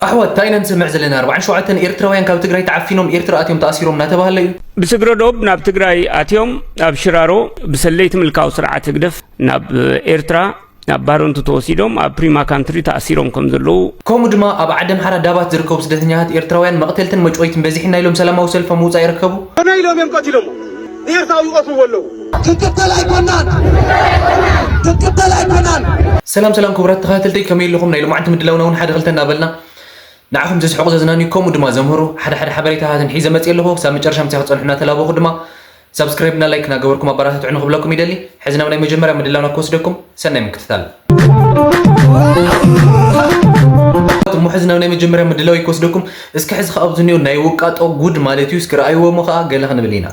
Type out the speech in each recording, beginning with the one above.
ኣሕዋት፣ እንታይ ኢና ንሰምዕ ዘለና? ኣርባዓን ሸውዓተን ኤርትራውያን ካብ ትግራይ ተዓፊኖም ኤርትራ ኣትዮም ተኣሲሮም እናተባህለ እዩ። ብስግረ ዶብ ናብ ትግራይ ኣትዮም ኣብ ሽራሮ ብሰለይቲ ምልካዊ ስርዓት ህግደፍ ናብ ኤርትራ ናብ ባረንቱ ተወሲዶም ኣብ ፕሪማ ካንትሪ ተኣሲሮም ከም ዘለዉ፣ ከምኡ ድማ ኣብ ዓዲ ኣምሓራ ዳባት ዝርከቡ ስደተኛታት ኤርትራውያን መቕተልትን መጭወይትን በዚሕና ኢሎም ሰላማዊ ሰልፊ ኣብ ምውጻእ ይርከቡ። ኮነ ኢሎም እዮም ቀቲሎሞ። ንኤርትራዊ ይቐትልዎ ኣለዉ። ክንቅተል ኣይኮናን። ክንቅተል ኣይኮናን። ሰላም ሰላም ክቡራት ተኸታተልተይ፣ ከመይ ኣለኹም? ናይ ሎማዓንቲ ምድላውና እውን ሓደ ክልተ እናበልና ንዓኹም ዘስሕቑ ዘዝናንዩ ከምኡ ድማ ዘምህሩ ሓደ ሓደ ሓበሬታታትን ሒዘ መፅእ ኣለኹ። ክሳብ መጨረሻ ምሳይ ክፀንሑ እናተላበኹ ድማ ሳብስክራይብ እና ላይክ እናገበርኩም ኣበረታትዑ ንክብለኩም ይደሊ። ሕዚ ናብ ናይ መጀመርያ ምድላውና ክወስደኩም፣ ሰናይ ምክትታል። እሞ ሕዚ ናብ ናይ መጀመርያ ምድላው ክወስደኩም። እስኪ ሕዚ ከኣ ኣብዚ እኒኦ ናይ ውቃጦ ጉድ ማለት እዩ። እስኪ ረኣይዎ እሞ ከኣ ገለ ክንብል ኢና።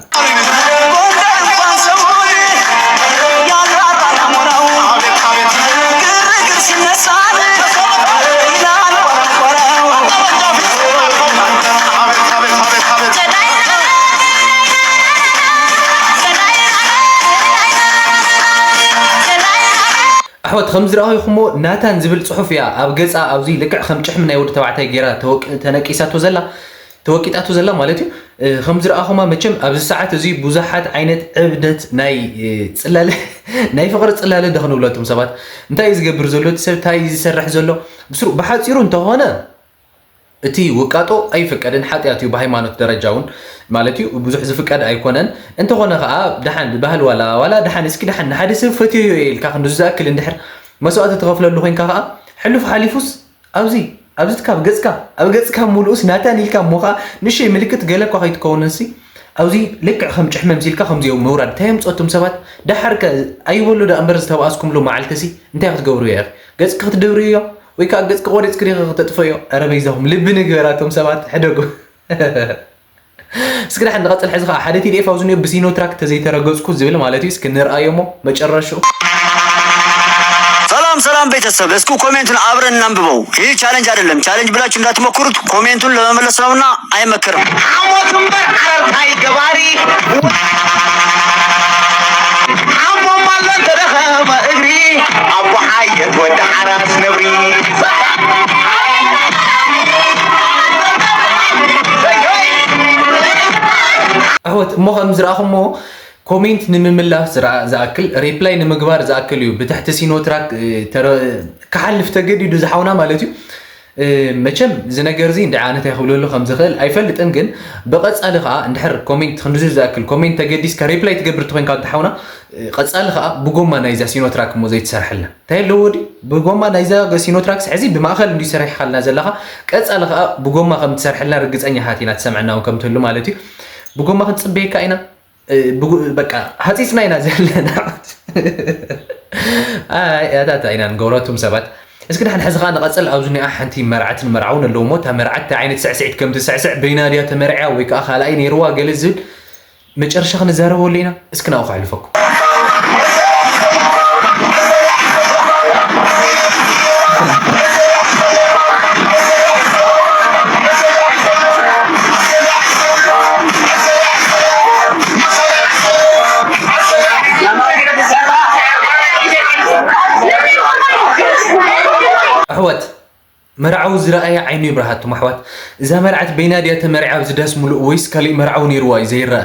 ኣሕዋት፣ ከም ዝረኣኹሞ ናታን ዝብል ጽሑፍ እያ ኣብ ገጻ፣ ኣብዚ ልክዕ ከም ጭሕሚ ናይ ወዲ ተባዕታይ ገይራ ተወቂ-፣ ተነቂሳቶ ዘላ፣ ተወቂጣቶ ዘላ ማለት እዩ። እ፣ ከም ዝረኣኹማ መቸም ኣብዚ ሰዓት እዚ ብዙሓት ዓይነት ዕብደት ናይ፣ እ፣ ጽላለ፣ ናይ ፍቕሪ ጽላለ ዶ ክንብሎ እቶም ሰባት? እንታይ እዩ ዝገብር ዘሎ እቲ ሰብ? እንታይ እዩ ዝሰርሕ ዘሎ? ብስሩ-፣ ብሓጺሩ እንተኾነ እቲ ውቃጦ ኣይፍቀድን፣ ሓጢኣት እዩ ብሃይማኖት ደረጃ እውን ማለት እዩ፣ ብዙሕ ዝፍቀድ ኣይኮነን። እንተኾነ ኸዓ ደሓን ብባህል ዋላ፣ ዋላ ደሓን እስኪ ደሓን ንሓደ ሰብ ፈትዮ እየ ኢልካ ክንድዚ ዝኣክል እንድሕር መስዋእቲ ትኸፍለሉ ኮይንካ ኸዓ ሕሉፍ ሓሊፉስ ኣብዚ፣ ኣብዚ ካብ ገጽካ፣ ኣብ ገጽካ ሙሉኡስ ናታን ኢልካ እሞ ኸዓ ንእሽተይ ምልክት ገለ እኳ ከይትከውንሲ ኣብዚ ልክዕ ከም ጭሕመ ምሲልካ ከምዚኦም ምውራድ እንታይ የምፅኦ እቶም ሰባት? ደሓር ከ ኣይበሉ ደኣ እምበር ዝተባኣስኩምሉ መዓልትሲ እንታይ ክትገብሩ እየ? ገጽኪ ክትድብርዮ? ወይ ከዓ ገጽኪ ቆሪጽኪ ዲኺ ክተጥፍእዮ? ኧረ በይዛኹም ልቢ ንግበር ኣቶም ሰባት፣ ሕደጉ። እስኪ ደሓን ንቐጽል። ሕዚ ከዓ ሓደ ቲ ዲ ኤፍ ኣብዚ እኒኦ ብሲኖትራክ ተዘይተረገጽኩ ዝብል ማለት እዩ። እስኪ ንርኣዮ እሞ መጨረሽኡ። ሰላም ሰላም ቤተሰብ፣ እስኪ ኮሜንቱን አብረን እናንብበው። ይህ ቻሌንጅ አይደለም። ቻሌንጅ ብላችሁ እንዳትሞክሩት፣ ኮሜንቱን ለመመለስ ነውና አይመከርም። ሓሞት እምበር ዓረርታይ ገባሪ። ሓሞም ኣሎ እንተደኸመ እግሪ፣ ኣቦ ሓየት ወዲ ሓራስ ነብሪ። ኣሕዋት፣ እሞ ከም ዝረኣኹሞ ኮሜንት ንምምላስ ዝረኣ-፣ ዝኣክል፣ ሪፕላይ ንምግባር ዝኣክል እዩ። ብትሕቲ ሲኖትራክ፣ እ፣ ተረ-፣ ክሓልፍ ተገዲዱ ዝሓውና ማለት እዩ። እ፣ መቸም እዚ ነገር እዚ እንደ ኣነ እንታይ ክብለሉ ከም ዝኽእል ኣይፈልጥን፣ ግን ብቐጻሊ ኸኣ እንድሕር ኮሜንት ክንድዚ ዝኣክል ኮሜንት ተገዲስካ ሪፕላይ ትገብር እንተኾይንካ እንተ ሓውና፣ እ፣ ቀጻሊ ኸኣ ብጎማ ናይዛ ሲኖትራክ እሞ ዘይትሰርሐልና እንታይ ኣለዎ ድዩ? ብጎማ ናይዛ ሲኖትራክስ ሕዚ ብማእኸል እንድዩ ሰሪሕካልና ዘለኻ፣ ቀጻሊ ኸኣ ብጎማ ከም ትሰርሐልና ርግጸኛታት ኢና፣ ትሰምዐና እውን ከም ትህሉ ማለት እዩ። ብጎማ ክንጽበየካ ኢና። እ፣ ብጉ-፣ በቃ ሃጺጽና ኢና ዘለና። ኣይ፣ ኣታታ ኢና ንገብረቱም ሰባት። እስኪ ደሓን ሕዚ ኸኣ ንቐጽል። ኣብዚ እኒኣ ሓንቲ መርዓትን መርዓውን ኣለዉ እሞ፣ እታ መርዓት እንታይ ዓይነት ስዕስዒት ከም ትስዕስዕ፣ በይና ድያ ተመርዕያ ወይ ከኣ ካልኣይ ነይርዋ ገለ ዝብል መጨረሻ ክንዛረበሉ ኢና። እስኪ ናብኡ ከሕልፈኩም። ኣሕዋት፣ መርዓዊ ዝረኣየ ዓይኑ ይብርሃ። ኣቱም ኣሕዋት፣ እዛ መርዓት በይና ድያ ተመርዕያ ኣብዚ ዳስ ሙሉእ ወይስ ካሊእ መርዓዊ ነይርዋ እዩ ዘይረኣ?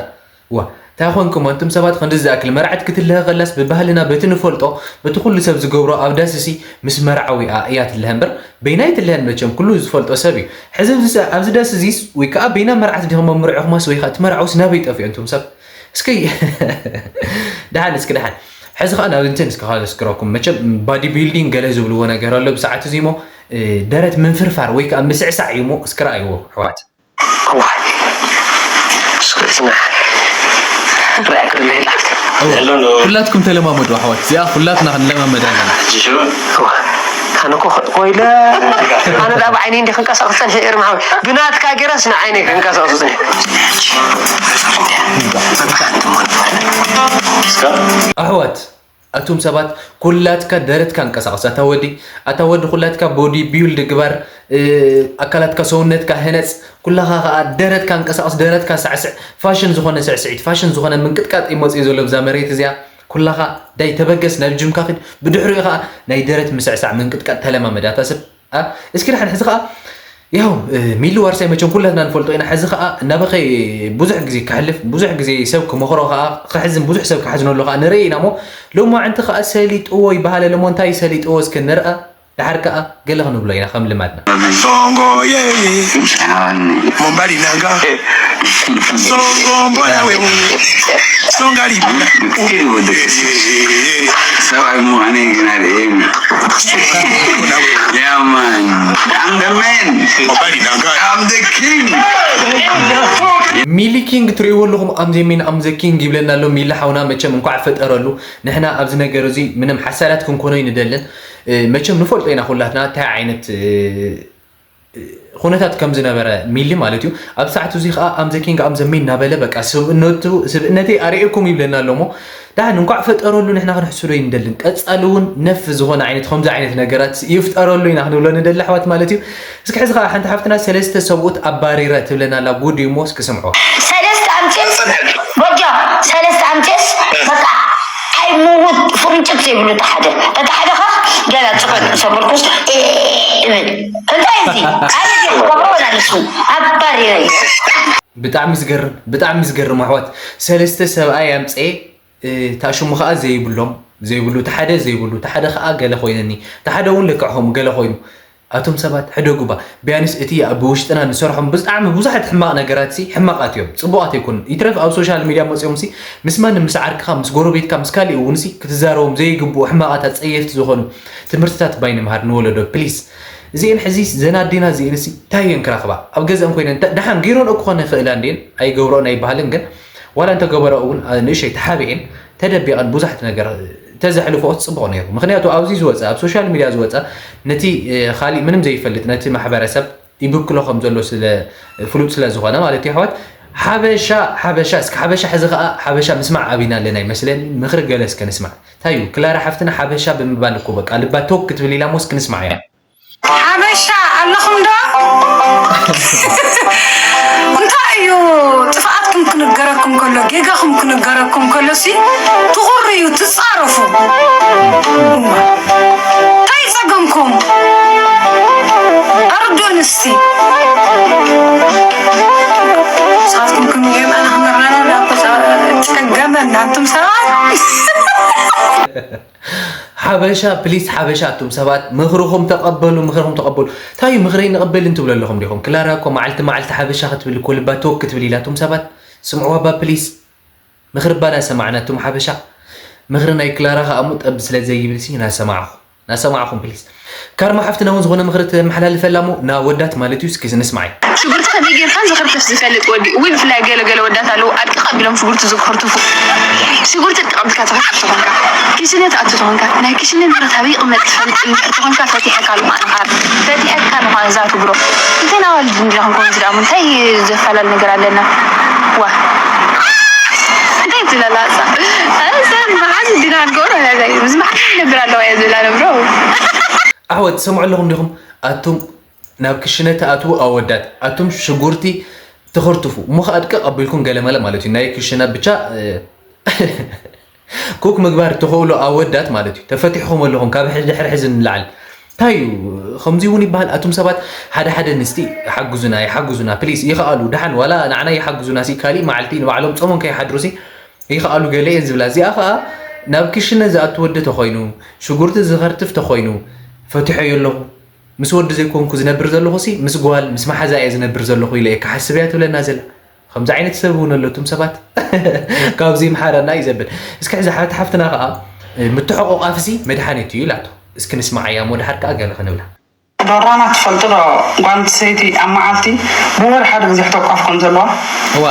ዋ፣ እንታይ ኾንኩም ኣንቱም ሰባት? ክንድዚ ዝኣክል መርዓት ክትልሀ ከላስ ብባህልና በቲ ንፈልጦ በቲ ኩሉ ሰብ ዝገብሮ ኣብ ዳስሲ ምስ መርዓዊኣ እያ ትልሀ እምበር በይና ኣይትልሀን። መቸም ኩሉ ዝፈልጦ ሰብ እዩ። ሕዚ ኣብዚ፣ ኣብዚ ዳስ እዚስ ወይ ከዓ በይና መርዓት ዲኹም ኣብ መርዕኹማስ ወይ ከዓ እቲ መርዓውስ ናበይ ጠፊኡ ኣንቱም ሰብ? እስኪ ደሓን፣ እስኪ ደሓን። ሕዚ ኸዓ ናብ እንትን እስኪ ከለስክረኩም። መቸም ባዲ ቢልዲንግ ገለ ዝብልዎ ነገር ኣሎ ብሰዓት እዚ እሞ፣ እ፣ ደረት ምንፍርፋር ወይ ከዓ ምስዕሳዕ እዩ እሞ እስኪ ረኣይዎ ኣሕዋት። እዋይ፣ እስኪ ጽናሕ። ርኣይ ክርለ ኢላ። እወ፣ ኩላትኩም ተለማመዱ ኣሕዋት። እዚኣ ኩላትና ክንለማመዳ ኣለና። እዋ፣ ኣነ እኮ ኾ-፣ ኮይለ፣ ኣነ ደኣ ብዓይነይ እንዲ ክንቀሳቐስ ጸኒሐ እየ፣ ርምሓዊ። ብናትካ ገይረስ ንዓይነይ ክንቀሳቐሱ ጸኒሐ። ኣሕዋት፣ ኣቱም ሰባት ኩላትካ ደረትካ እንቀሳቐስ። ኣታ ወዲ፣ ኣታ ወዲ ኩላትካ ቦዲ ቢውልድ ግባር፣ እ፣ ኣካላትካ ሰውነትካ ህነጽ፣ ኩላኻ ኸኣ ደረትካ እንቀሳቐስ፣ ደረትካ ሳዕስዕ፣ ፋሽን ዝኾነ ስዕስዒት፣ ፋሽን ዝኾነ ምንቅጥቃጥ እዩ መጽዩ ዘሎ ብዛ መሬት እዚኣ። ኩላኻ ዳይ ተበገስ ናብ ጅምካ ኺድ፣ ብድሕሪኡ ኸኣ ናይ ደረት ምስዕሳዕ ምንቅጥቃጥ ተለማመድ ኣታ ሰብ። ኣ፣ እስኪ ደሓን ሕዚ ኸኣ ያው ሚሊ ዋርሳይ መቸም ኩላትና ንፈልጦ ኢና። ሕዚ ከዓ እናበኸይ ብዙሕ ግዜ ክሕልፍ፣ ብዙሕ ግዜ ሰብ ክመኽሮ ከዓ ክሕዝን፣ ብዙሕ ሰብ ክሓዝነሉ ከዓ ንርኢ ኢና። እሞ ሎማዕንቲ ከዓ ሰሊጥዎ ይበሃለለ። እሞ እንታይ ሰሊጥዎ እስኪ ንርኣ። ደሓር ከዓ ገለ ክንብሎ ኢና ከም ልማድና። Songo, yeah, yeah. Mombali nanga. Songo, mbona wewe. Songa libu. ሰብኣይ ምዃነይ ግን ኣርእየኒ። Yeah, man. I'm the man. Mombali nanga. I'm the king. ሚሊ ኪንግ ትርእይዎ ኣለኹም። ኣምዘ ሜን ኣምዘ ኪንግ ይብለና ኣሎ ሚሊ ሓውና። መቸም እንኳዕ ፈጠረሉ። ንሕና ኣብዚ ነገር እዚ ምንም ሓሳዳት ክንኮኖ ይንደልን። መቸም ንፈልጦ ኢና ኩላትና እንታይ ዓይነት ኩነታት ከም ዝነበረ ሚሊ ማለት እዩ። ኣብ ሰዓት እዚ ከዓ ኣምዘ ኪንግ ኣምዘ ሜን እናበለ በቃ ስብእነቱ፣ ስብእነተይ ኣርእየኩም ይብለና ኣሎ። እሞ ደሓን እንኳዕ ፈጠረሉ። ንሕና ክንሕስዶ ይንደልን። ቀፃሊ እውን ነፍ ዝኾነ ዓይነት ከምዚ ዓይነት ነገራት ይፍጠረሉ ኢና ክንብሎ ንደሊ ኣሕዋት ማለት እዩ። እስኪ ሕዚ ከዓ ሓንቲ ሓፍትና ሰለስተ ሰብኡት ኣባሪረ ትብለና ኣላ። ጉድ እዩ እሞ እስኪ ስምዖ። ሰለስተ ኣምፅስ ጎጆ፣ ሰለስተ ኣምፅስ በቃ ኣይምውት ፍርንጭት ዘይብሉ እቲ ሓደ፣ እቲ ሓደ ከ ገና ፅፈት ሰበርኩስ እብል። እንታይ እዚ ኣነ ገብሮ ወላ ንሱ ኣባሪረ እዩ። ብጣዕሚ ዝገርም፣ ብጣዕሚ ዝገርም ኣሕዋት። ሰለስተ ሰብኣይ ኣምፀ፣ እታ ሽሙ ከዓ ዘይብሎም፣ ዘይብሉ፣ እቲ ሓደ ዘይብሉ፣ እቲ ሓደ ከዓ ገለ ኮይነኒ፣ እቲ ሓደ እውን ልክዕ ከምኡ ገለ ኮይኑ። ኣቱም ሰባት ሕደጉባ። ቢያንስ እቲ ኣብ ውሽጥና ንሰርሖም ብጣዕሚ ብዙሓት ሕማቕ ነገራት ሲ ሕማቓት እዮም፣ ጽቡቓት ኣይኮኑን። ይትረፍ ኣብ ሶሻል ሚድያ መጺኦም ሲ ምስ ማንም፣ ምስ ዓርክኻ፣ ምስ ጎረቤትካ፣ ምስ ካሊእ እውን ሲ ክትዛረቦም ዘይግብኡ ሕማቓት ኣጸየፍቲ ዝኾኑ ትምህርትታት ባይ ንምሃር ንወለዶ ፕሊስ። እዚኤን ሕዚ ዘን ኣዴና እዚኤን ሲ እንታይ እየን ክረኽባ? ኣብ ገዝአን ኮይነን እንተ-፣ ደሓን ገይሮንኦ ክኾነ ይኽእላ እንዴን ኣይገብሮን ኣይበሃልን፣ ግን ዋላ እንተገበረኦ እውን ንእሸይ ተሓቢኤን ተደቢቐን ብዙሓት ነገር ተዘሕልፎ ጽቡቕ ነይሩ። ምኽንያቱ ኣብዚ ዝወጸ፣ ኣብ ሶሻል ሚድያ ዝወጸ ነቲ፣ እ፣ ካሊእ ምንም ዘይፈልጥ ነቲ ማሕበረሰብ ይብክሎ ከም ዘሎ ስለ፣ ፍሉጥ ስለ ዝኾነ ማለት እዩ ኣሕዋት። ሓበሻ፣ ሓበሻ፣ እስኪ ሓበሻ ሕዚ ኸኣ ሓበሻ ምስማዕ ኣቢና ኣለና ይመስለኒ። ምኽሪ ገለ እስከ ንስማዕ። እንታይ እዩ ክላራ ሓፍትና ሓበሻ ብምባል እኮ በቃ ልባ ቶክ ክትብል ኢላ እሞ እስኪ ንስማዕ እያ። ሓበሻ ኣለኹም ዶ? እንታይ እዩ ጥፍኣትኩም ክንገረኩም ከሎ፣ ጌጋኹም ክንገረኩም ከሎ ሲ ትኹርዩ፣ ትጻረፉ። እንታይ ጸገምኩም? ኣርዱን እስቲ። ንስኻትኩም ክንገርና ንኽመርናና ጸገመና ኣንቱም ሰባት። ሓበሻ ፕሊስ፣ ሓበሻ ኣቱም ሰባት ምኽርኹም ተቐበሉ፣ ምኽርኹም ተቐበሉ። እንታይ እዩ ምኽረይ ንቕበል እንትብሉ ኣለኹም ዲኹም? ክላራ እኮ መዓልቲ መዓልቲ ሓበሻ ክትብል እኮ ልባ ቶክ ክትብል ኢላ። ኣቱም ሰባት ስምዕዋ እባ ፕሊስ። ምኽሪ እባ ናሰማዕና ኣቱም ሓበሻ። ምኽሪ ናይ ክላራ ኸኣ እሞ ጠብ ስለ ዘይብል ሲ ናሰማዕኹ፣ ናሰማዕኹም ፕሊስ። ካርማ ሓፍትና እውን ዝኾነ ምኽሪ ተመሓላልፈላ እሞ ናወዳት ማለት እዩ። እስኪ ንስማዕ። ሽጉርቲ ከመይ ጌርካ ዝኽርትፍ ዝፈልጥ ወዲ። እውይ ብፍላይ ገለ ገለ ወዳት ኣለዉ ኣድቂ ቀቢሎም ሽጉርቲ ዝኽርትፉ። ሽጉርቲ ኣድቂ ቀቢልካ ትኽርትፍ ተኾንካ፣ ኪሽነ ትኣቱ ተኾንካ፣ ናይ ኪሽነ ንብረት ኣበይ ይቕመጥ ትፈልጥ እንድሕር ተኾንካ ፈቲሐካ ኣለኹ ኣነ ኻብ። ፈቲሐካ ኣለኹ ኣነ እዛ ትግሮ። እንታይ ናዋልድ እንዲና ክንከውን ዝደኣሙ እንታይ ዘፈላል ነገር ኣለና? ዋ። እንታይ ትብላላ እዛ? እዛ መሓዝ እንዲና ክንከውን ኣነ እንታይ? ምስ መሓዝ ይነብር ኣለዋ እየ ዝብላ ነብሮ። ኣሕዋት ትሰምዑ ኣለኹም ዲኹም? ኣቱም ናብ ክሽነ ትኣትዉ ኣወዳት፣ ኣቱም ሽጉርቲ ትኽርትፉ፣ እሞ ኸኣ ድቅቕ ኣቢልኩም ገለመለ ማለት እዩ። ናይ ክሽነ ብቻ፣ እ፣ ኩክ ምግባር ትኽእሉ ኣወዳት ማለት እዩ። ተፈቲሕኹም ኣለኹም ካብ ሕዚ ድሕሪ ሕዚ ንላዕሊ። እንታይ እዩ? ከምዚ እውን ይበሃል። ኣቱም ሰባት ሓደ ሓደ ኣንስቲ ሓግዙና፣ ይሓግዙና፣ ፕሊስ፣ ይኽኣሉ። ደሓን ዋላ ንዓና ይሓግዙና ሲ፣ ካሊእ መዓልቲ ንባዕሎም ጾሞም ከይሓድሩ ሲ፣ ይኽኣሉ ገለ እየን ዝብላ። እዚኣ ኸኣ ናብ ክሽነ ዝኣቱ ወዲ ተኾይኑ፣ ሽጉርቲ ዝኸርትፍ ተኾይኑ፣ ፈቲሐዮ ኣለኹ። ምስ ወዲ ዘይኮንኩ ዝነብር ዘለኹ ሲ፣ ምስ ጓል፣ ምስ መሓዛ እየ ዝነብር ዘለኹ ኢለ እየ ክሓስብ እያ ትብለና ዘላ። ከምዚ ዓይነት ሰብ እውን ኣሎ፣ እቱም ሰባት። ካብዚ ይምሓረና እዩ ዘብል። እስኪ ሕዚ ሓቲ ሓፍትና ኸኣ፣ እ፣ ምትሕቑቓፍ ሲ መድሓኒት እዩ ኢላቶ። እስኪ ንስማዓያ እሞ፣ ድሓር ከኣ ገለ ክንብላ። ዶራና ትፈልጡ ዶ? ጓል ኣንስተይቲ ኣብ መዓልቲ ብወር ሓደ ግዜ ሕተቋፍ ከም ዘለዋ። እዋ።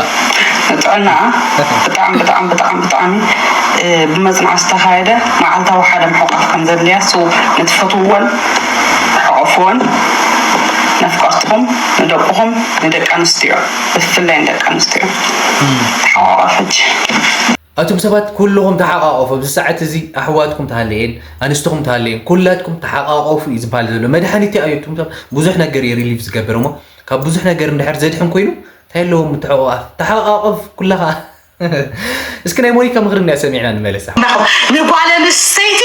ጥዕናኣ ብጣዕሚ፣ ብጣዕሚ፣ ብጣዕሚ፣ ብጣዕሚ፣ እ፣ ብመጽናዕቲ ዝተኻየደ መዓልታዊ ሓደ ምሕቋፍ ከም ዘድልያ፣ ሶ ንትፈትውወን ሕቆፍወን፣ ነፍቀርትኹም፣ ንደቅኹም፣ ንደቂ ኣንስትዮ፣ ብፍላይ ንደቂ ኣንስትዮ። እም። ተሓቋቋፍ ሕጂ። ኣቱም ሰባት ኩልኹም ተሓቃቀፉ። ኣብዚ ሰዓት እዚ ኣሕዋትኩም ተሃለየን፣ ኣንስትኹም ተሃለየን፣ ኩላትኩም ተሓቃቀፉ እዩ ዝበሃል ዘሎ። መድሓኒት እዩ። ኣቱም ሰባት ብዙሕ ነገር እዩ ሪሊፍ ዝገብር እሞ፣ ካብ ብዙሕ ነገር እንድሕር ዘድሕን ኮይኑ፣ እንታይ ኣለዎ ምትሕቁቃፍ? ተሓቃቀፍ ኩላኻ። እስኪ ናይ ሞኒካ ምኽሪ እንድያ ሰሚዕና ንመለስ። ንጓል ኣንስተይቲ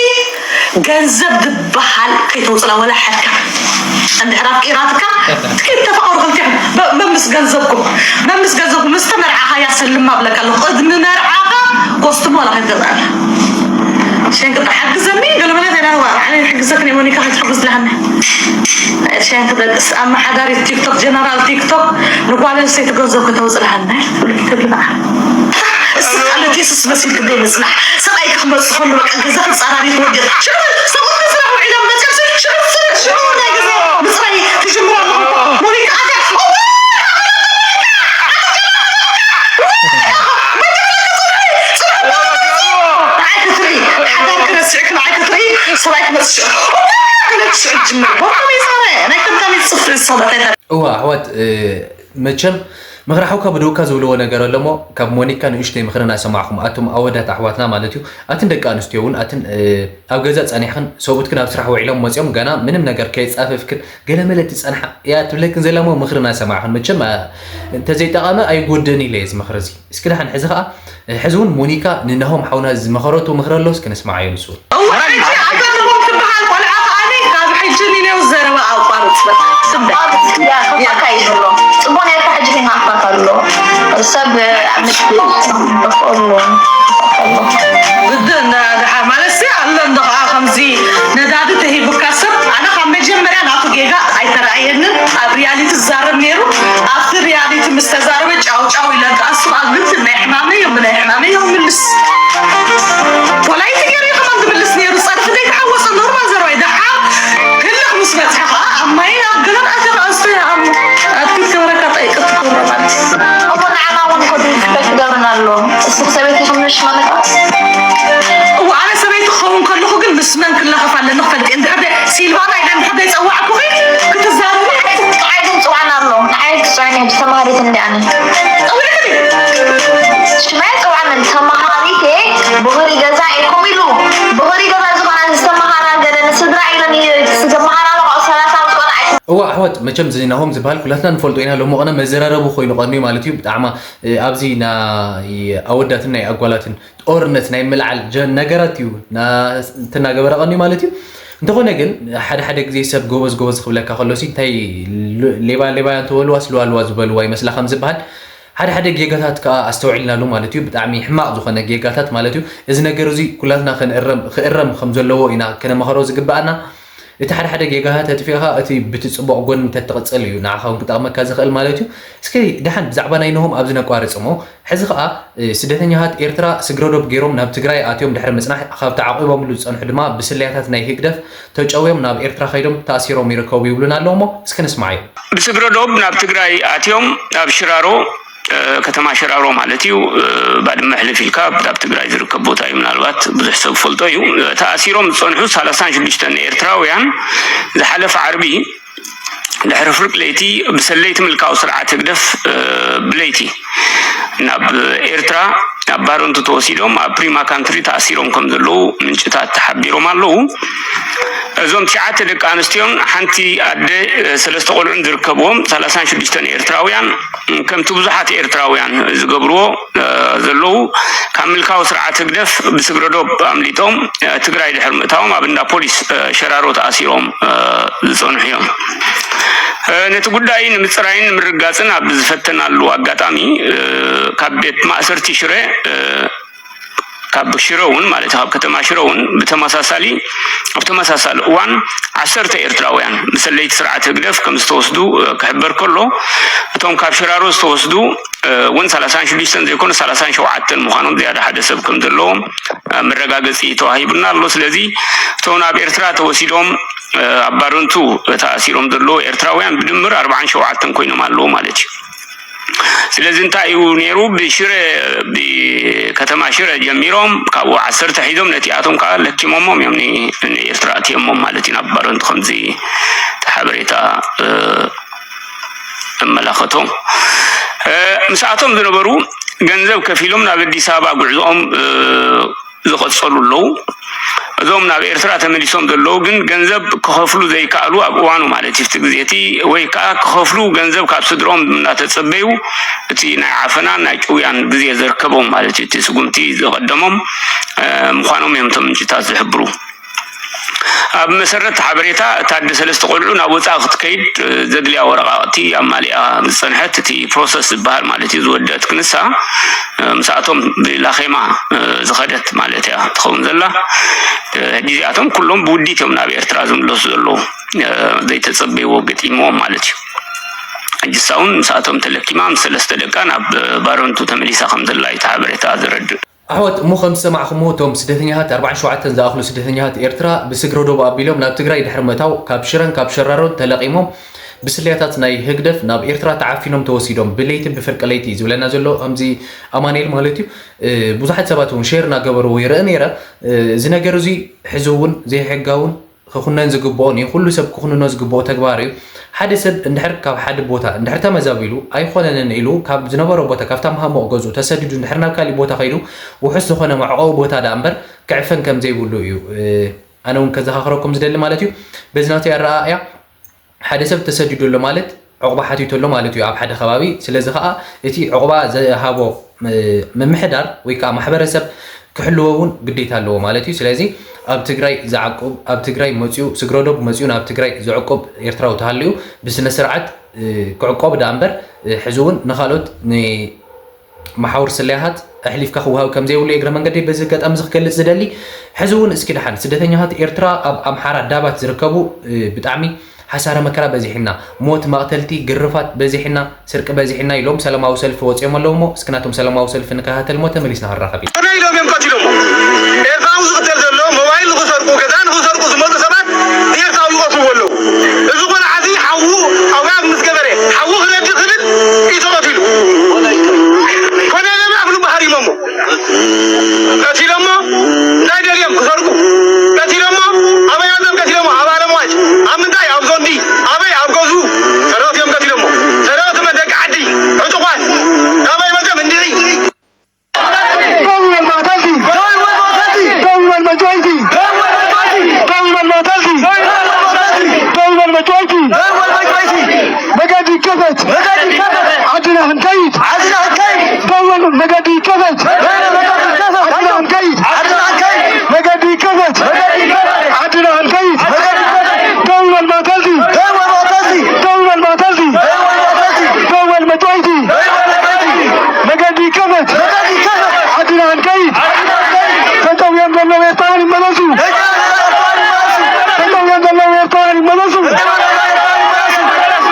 ገንዘብ ዝበሃል ከይተውፅላ ወላ ሓድካ እንድሕር ኣፍቂራትካ ትኪድ ተፈቐሩ ክልቲኹም በ- መምስ ገንዘብኩም መምስ ገንዘብኩም ምስ ተመርዓኻ እያ ሰልማ ብለካ ኣለኹ ቅድሚ መርዓኻ ኮስትሞ ወላ ከይትገዝኣላ ሸንቅጣ ሓግዘኒ ገለመለት ኢና ዋ ኣነ ሕግዘክ ናይ ሞኒካ ከይትሕግዝ ለሃና ሸንቅጠቅስ ኣመሓዳሪ ቲክቶክ ጀነራል ቲክቶክ ንጓል ኣንስተይቲ ገንዘብ ከተውፅልሃና ትብልካ እስቲ ቃለ ጀሱስ መሲልክ ደይ ምፅናሕ ሰብኣይ ክመፅእ ከሎ በቃ ገዛ ክፃራሪ ትወድእ ሽዑ ሰብኡት ንስራሕ ውዒሎም መፅኦም ሽዑ ስርሕ ሽዑ ናይ ገዛ ምፅራይ ትጅምር ኣለኹ ሞኒካ ኣታ ንዓይ ክትርኢ ሓዳር ክረስዕክ ንዓይ ክትርኢ ሰብኣይ ክመፅእ ሽዑ ክለት ሽዑ ትጅምር ቦርካ መይሳረ ናይ ከምታ መይፅፍሪ ዝሰበተታ እዋ ኣሕዋት መቸም ምኽሪ ሓውካ ብደውካ ዝብልዎ ነገር ኣሎ እሞ ካብ ሞኒካ ንእሽተይ ምኽሪ እናሰማዕኹም ኣቱም ኣወዳት ኣሕዋትና ማለት እዩ ኣትን ደቂ ኣንስትዮ እውን ኣትን ኣብ ገዛ ጸኒሕኽን ሰብኡትክን ኣብ ስራሕ ውዒሎም መጺኦም ገና ምንም ነገር ከየጻፈፍክን ገለመለ እቲ ጸንሓ እያ ትብለክን ዘላ እሞ ምኽሪ እናሰማዕኽን መቸም እንተዘይጠቐመ ኣይጎድእን ኢለ እየ እዚ ምኽሪ እዚ እስኪ ደሓን ሕዚ ኸዓ ሕዚ እውን ሞኒካ ንናሆም ሓውና ዝመኸረቶ ምኽሪ ኣሎ እስኪ ንስማዓዮ ንሱ እውን እዋ ሕጂ ኣገርቦም ትበሃል ቆልዓ ከኣኒ ካብ ሕጂ ንኔው ዘረባ ኣቋርጽ በቃ ስምዕ ያፈፋካ ይብሎ ጽቡቅ ኔርካ ሕጂ ግን ኣፋካ ኣሎ ሰብ ኣብ ምሽ ኣሎ ግድን ደሓ ማለት ሲ ኣሎ እንዶ ከዓ ከምዚ ነዳዲ ተሂቡካ ሰብ ኣነ ካብ መጀመርያ ናቱ ጌጋ ኣይተረኣየንን ኣብ ሪያሊቲ ዝዛረብ ነይሩ ኣብቲ ሪያሊቲ ምስ ተዛረበ ጫው ጫው ኢለ ከኣ እሱ ኣብ ግልጽ ናይ ሕማመይ እዮ ናይ ሕማመይ እዮ ምልስ ፖላይቲ ገይሩ እዩ ከማን ዝምልስ ነይሩ ጸርፊ ዘይተሓወሰ ኖርማል ዘረባ እዩ ደሓር ህልኽ ምስ በጽሐ ከኣ ኣብ ማይን ኣብ ገለን ኣተር ኣንስቶ ይኣሉ ኣትክልት ክብረካ ጠይቅት ክብረ ማለት እሞ ንዓና እውን ኮዲ ሪስፔክት ትገብርና ኣሎ እስኺ ሰበይቲ ክምሽ ማለት እዋ ኣነ ሰበይቲ ክኸውን ከለኹ ግን ምስ መን ክላኸፍ ኣለኒ ክፈልጥ እየ እንድሕር ደ- ሲልቫና ኢለ እንድሕር ዘይፀዋዕኩኺ ክትዛረቢ ንዓይ ግን ፅዋዕና ኣሎ ንዓይ ትፅዋዕኒ ሕጂ ተማሃሪት እንዲ ኣነ ሽማይ ፅዋዕኒ ተማሃሪት እየ ብኽሪ ገዛ ኢኹም ኢሉ ብኽሪ ገዛ ዝኾነ ዝተመሃራ ገለ ንስድራ ኢለን ዝተመሃራ ሰላሳ ዝኾነ ኣይ እዋ ኣሕዋት መቸም ዝናሆም ዝበሃል ኩላትና ንፈልጦ ኢና ሎሚ ቐነ መዘራረቡ ኮይኑ ቀንዩ ማለት እዩ ብጣዕማ ኣብዚ ናይ ኣወዳትን ናይ ኣጓላትን ጦርነት ናይ ምልዓል ጀ- ነገራት እዩ ና- እንትናገበረ ቀንዩ ማለት እዩ እንተኾነ ግን ሓደ ሓደ ግዜ ሰብ ጎበዝ ጎበዝ ክብለካ ከሎ ሲ እንታይ ሉ- ሌባ ሌባ እንተበልዋስ ልዋ ልዋ ዝበልዋ ይመስላ ከም ዝበሃል ሓደ ሓደ ጌጋታት ከዓ ኣስተውዒልናሉ ማለት እዩ ብጣዕሚ ሕማቕ ዝኾነ ጌጋታት ማለት እዩ እዚ ነገር እዚ ኩላትና ክንእረም ክእረም ከም ዘለዎ ኢና ከነመኸሮ ዝግበኣና እቲ ሓደ ሓደ ጌጋታት ኣጥፊእኻ እቲ ብቲ ፅቡቕ ጎኒ እንተትቕፅል እዩ ንዓኻ እውን ክጠቕመካ ዝኽእል ማለት እዩ እስኪ ደሓን ብዛዕባ ናይ ነሆም ኣብዚ ነቋርፅ እሞ ሕዚ ከዓ ስደተኛታት ኤርትራ ስግረዶብ ገይሮም ናብ ትግራይ ኣትዮም ድሕሪ ምፅናሕ ካብቲ ዓቒቦምሉ ዝፀንሑ ድማ ብስለያታት ናይ ህግደፍ ተጨውዮም ናብ ኤርትራ ከይዶም ተኣሲሮም ይርከቡ ይብሉና ኣለዉ እሞ እስኪ ንስማዓዮም። ብስግረዶብ ናብ ትግራይ ኣትዮም ኣብ ሽራሮ ከተማ ሽራሮ ማለት እዩ ባድመ ሕልፍ ኢልካ ኣብ ትግራይ ዝርከብ ቦታ እዩ ምናልባት ብዙሕ ሰብ ፈልጦ እዩ ተኣሲሮም ዝፀንሑ ሰላሳን ሽዱሽተን ኤርትራውያን ዝሓለፈ ዓርቢ ድሕሪ ፍርቂ ለይቲ ብሰለይቲ ምልካዊ ስርዓት ህግደፍ ብለይቲ ናብ ኤርትራ ናብ ባረንቱ ተወሲዶም ኣብ ፕሪማ ካንትሪ ተኣሲሮም ከም ዘለዉ ምንጭታት ተሓቢሮም ኣለዉ። እዞም ትሽዓተ ደቂ ኣንስትዮን ሓንቲ ኣደ ሰለስተ ቆልዑን ዝርከብዎም ሰላሳን ሽዱሽተን ኤርትራውያን ከምቲ ብዙሓት ኤርትራውያን ዝገብርዎ ዘለዉ ካብ ምልካዊ ስርዓት ህግደፍ ብስግረዶብ ኣምሊጦም ትግራይ ድሕሪ ምእታዎም ኣብ እንዳ ፖሊስ ሸራሮ ተኣሲሮም ዝፀንሑ እዮም። ነቲ ጉዳይ ንምፅራይን ንምርግጋፅን ኣብ ዝፈተናሉ ኣጋጣሚ ካብ ቤት ማእሰርቲ ሽረ ካብ ሽረ እውን ማለት ካብ ከተማ ሽረ እውን ብተመሳሳሊ ኣብ ተመሳሳሊ እዋን ዓሰርተ ኤርትራውያን ብሰለይቲ ስርዓት ህግደፍ ከም ዝተወስዱ ክሕበር ከሎ እቶም ካብ ሽራሮ ዝተወስዱ እውን ሰላሳን ሽዱሽተን ዘይኮኑ ሰላሳን ሸውዓተን ምዃኖም ዝያዳ ሓደ ሰብ ከም ዘለዎም መረጋገፂ ተዋሂቡና ኣሎ ስለዚ እቶም ናብ ኤርትራ ተወሲዶም ኣብ ባረንቱ ተኣሲሮም ዘለዉ ኤርትራውያን ብድምር ኣርባዓን ሸውዓተን ኮይኖም ኣለዉ ማለት እዩ ስለዚ እንታይ እዩ ነይሩ ብሽረ ብከተማ ሽረ ጀሚሮም ካብኡ ዓሰርተ ሒዞም ነቲኣቶም ከዓ ለኪሞሞም እዮም ንኤርትራ ኣትየሞም ማለት እዩ ናብ ባረንቱ ከምዚ ሓበሬታ እመላኸቶም ምስኣቶም ዝነበሩ ገንዘብ ከፊሎም ናብ ኣዲስ ኣበባ ጉዕዝኦም ዝቐፀሉ ኣለዉ እዞም ናብ ኤርትራ ተመሊሶም ዘለዉ ግን ገንዘብ ክኸፍሉ ዘይከኣሉ ኣብ እዋኑ ማለት እዩ እቲ ግዜ እቲ ወይ ከዓ ክኸፍሉ ገንዘብ ካብ ስድርኦም እናተፀበዩ እቲ ናይ ዓፈናን ናይ ጭውያን ግዜ ዘርከቦም ማለት እዩ እቲ ስጉምቲ ዝቐደሞም ምዃኖም እዮም እቶም ምንጭታት ዝሕብሩ ኣብ መሰረት ሓበሬታ፣ እታ ኣደ ሰለስተ ቆልዑ ናብ ወፃኢ ክትከይድ ዘድልያ ወረቃቅቲ ኣማሊኣ ዝፀንሐት፣ እቲ ፕሮሰስ ዝበሃል ማለት እዩ፣ ዝወደአት ክንሳ፣ ምስኣቶም ብላኼማ ዝኸደት ማለት እያ ትኸውን ዘላ። ሕጂ እዚኣቶም ኩሎም ብውዲት እዮም ናብ ኤርትራ ዝምለሱ ዘለዉ፣ ዘይተፀበይዎ ገጢምዎም ማለት እዩ። ሕጂ እሳ እውን ምስኣቶም ተለኪማ ምስ ሰለስተ ደቃ ናብ ባረንቱ ተመሊሳ ከም ዘላ እዩ እቲ ሓበሬታ ዘረድእ። ኣሕዋት፣ እሞ ከም ዝሰማዕኹምዎ፣ እቶም ስደተኛታት፣ ኣርባዓን ሸውዓተን ዝኣኽሉ ስደተኛታት ኤርትራ ብስግረ ዶብ ኣቢሎም ናብ ትግራይ ድሕሪ ምእታው፣ ካብ ሽረን ካብ ሸራሮን ተለቒሞም ብስለያታት ናይ ህግደፍ ናብ ኤርትራ ተዓፊኖም ተወሲዶም፣ ብለይቲ ብፍርቂ ለይቲ እዩ ዝብለና ዘሎ፣ ከምዚ ኣማኑኤል ማለት እዩ። እ፣ ብዙሓት ሰባት እውን ሼር እናገበርዎ ይርኢ ነይረ። እ፣ እዚ ነገር እዚ ሕዚ እውን ዘይሕጋውን ክኹነን ዝግብኦን እዩ። ኩሉ ሰብ ክኹንኖ ዝግብኦ ተግባር እዩ። ሓደ ሰብ እንድሕር ካብ ሓደ ቦታ እንድሕር ተመዛቢሉ፣ ኣይኾነንን ኢሉ ካብ ዝነበሮ ቦታ፣ ካብታ መሃሙቕ ገዝኡ ተሰዲዱ እንድሕር ናብ ካሊእ ቦታ ከይዱ፣ ውሑስ ዝኾነ መዕቆቢ ቦታ ደኣ እምበር ክዕፈን ከም ዘይብሉ እዩ፣ እ፣ ኣነ እውን ከዘኻኽረኩም ዝደሊ ማለት እዩ። በዚ ናተይ ኣረኣእያ፣ ሓደ ሰብ ተሰዲዱ ኣሎ ማለት ዑቕባ ሓቲቱ ኣሎ ማለት እዩ ኣብ ሓደ ከባቢ። ስለዚ ኸኣ እቲ ዑቕባ ዝሃቦ፣ እ፣ ምምሕዳር ወይ ከኣ ማሕበረሰብ ክሕልዎ እውን ግዴታ ኣለዎ ማለት እዩ። ስለዚ ኣብ ትግራይ ዝዓቁብ፣ ኣብ ትግራይ መፅዩ፣ ስግረ ዶብ መፅዩ ናብ ትግራይ ዝዕቁብ ኤርትራዊ ተሃልዩ ብስነ ስርዓት፣ እ፣ ክዕቆብ ደኣ እምበር፣ እ፣ ሕዚ እውን ንኻልኦት፣ ን-፣ መሓውር ስለያት ኣሕሊፍካ ክወሃብ ከም ዘይብሉ እግረ መንገደይ በዚ ኣጋጣሚ እዚ ክገልጽ ዝደሊ። ሕዚ እውን እስኪ ደሓን ስደተኛታት ኤርትራ ኣብ ኣምሓራ ዳባት ዝርከቡ፣ እ፣ ብጣዕሚ ሓሳረ መከራ በዚሕና፣ ሞት፣ መቕተልቲ፣ ግርፋት በዚሕና፣ ስርቂ በዚሕና ኢሎም ሰላማዊ ሰልፊ ወጺኦም ኣለዉ እሞ፣ እስኪ ናቶም ሰላማዊ ሰልፊ ንከታተል እሞ ተመሊስና ክንራኸብ ኢና። ኮነ ኢሎም እዮም ቀቲሎሞ። ኤርትራዊ ዝቕተል ዘሎ፣ ሞባይል ንኽሰርቁ፣ ገዛ ንኽሰርቁ ዝመፁ ሰባት ንኤርትራዊ ይቐትልዎ ኣለዉ። እዚ ቆልዓ እዚ ሓዉ ኣውያት ምስ ገበረ፣ ሓዉ ክረዲ ክብል እዩ ተቐቲሉ። ኮነ ኢሎም ኣፍ ልቡ ሃሪሞሞ። ቀቲሎሞ፣ እንታይ ደልዮም ክሰርቁ? ቀቲሎሞ፣ ኣበይ ኣዘም ቀቲሎሞ? ኣብ ኣለምዋጭ። ኣብ ምንታይ? ኣብ ዞንዲ። ኣበይ? ኣብ ገዝኡ። ሰረቕቲ እዮም ቀቲሎሞ። ሰረቕቲ መ-፣ ደቂ ዓዲ፣ ዕጡቋት። ናበይ መፅኦም? እንድዒ። ደው ይበል መቕተልቲ! ደው ይበል መቕተልቲ! ደው ይበል መጭወይቲ! ደው ይበል መቕተልቲ! ደው ይበል መጭወይቲ! መገዲ ይከፈት! መገዲ ይከፈት! ዓድና ክንከይድ! ዓድና ክንከይድ! ደው በል፣ መገዲ ይከፈት! ደው በል፣ መገዲ ይከፈት! ዓድና ክንከይድ! ዓድና ክንከይድ! መገዲ ይከፈት! መገዲ ይከፈት! ዓድና ክንከይድ! መገዲ ይከፈት! ደው በል መቕተልቲ! ደው በል መቕተልቲ! ደው በል መቕተልቲ! ደው በል መጭወይቲ! ደው በል መጭወይቲ! መገዲ ይከፈት! መገዲ ይከፈት! ዓድና ክንከይድ! ዓድና ክንከይድ! ተጠውዮም ዘለዉ ኤርትራውያን ይመለሱ! ተጠውዮም ዘለዉ ኤርትራውያን ይመለሱ!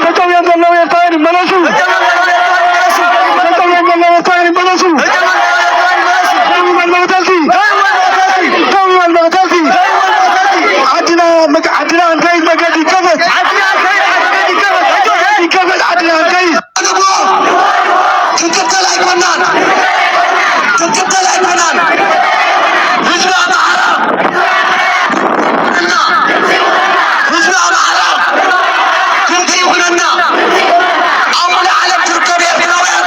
ተጠውዮም ዘለዉ ኤርትራውያን ይመለሱ! ተጠውዮም ዘለዉ ኤርትራውያን ይመለሱ! ደው ይበል መቕተልቲ! ደው ይበል መቕተልቲ! ዓድና መግ-፣ ዓድና ክንከይድ መገዲ ይከፈት! መገዲ ይከፈት! ዓድና ክንከይድ! ክንክተል ኣይኮናን! ክንክተል ኣይኮናን! ህዝቢ ኣምሓራ! ህዝቢ ኣምሓራ! ክንክይ ይኹነና! ኣብ ሙሉእ ዓለም ትርከቡ ኤርትራውያን!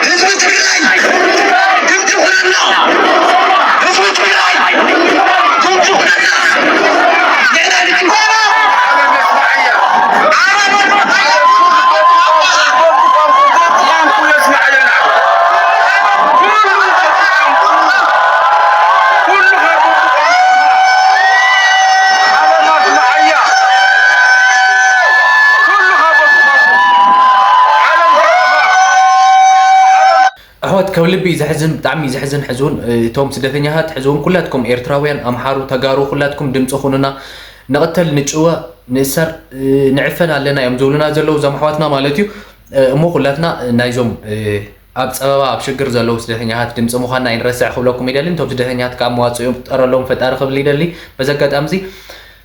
ህዝቢ ትግራይ! ክንክይ ይኹነና! ህዝቢ ትግራይ! ክንክይ ይኹነና! ንሕና ንጅምራ! ኣሕዋት፣ ካብ ልቢ እዩ ዘሕዝን፣ ብጣዕሚ እዩ ዘሕዝን። ሕዚ እውን፣ እ፣ እቶም ስደተኛታት፣ ሕዚ እውን ኩላትኩም ኤርትራውያን፣ ኣምሓሩ፣ ተጋሩ፣ ኩላትኩም ድምፂ ኩኑና። ንቕተል፣ ንጭወ፣ ንእሰር፣ እ፣ ንዕፈን ኣለና እዮም ዝብሉና ዘለዉ እዞም ኣሕዋትና ማለት እዩ። እ፣ እሞ ኩላትና ናይዞም፣ እ፣ ኣብ ጸበባ፣ ኣብ ሽግር ዘለዉ ስደተኛታት ድምፂ ምዃንና ኣይንረስዕ ክብለኩም ይደሊ። እቶም ስደተኛታት ከዓ መዋፅኦም ጠረሎም ፈጣሪ ክብል ይደሊ በዚ ኣጋጣሚ እዚ።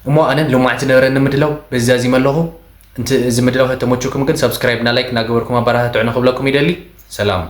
እሞ ኣነን ሎማዕቲ ዝነበረኒ ምድላው በዚ ዛዚመ ኣለኹ። እንት-፣ እዚ ምድላው ተተመችኩም ግን ሰብስክራይብ እና ላይክ እናገበርኩም ኣበረታትዑ ንክብለኩም ይደሊ። ሰላም።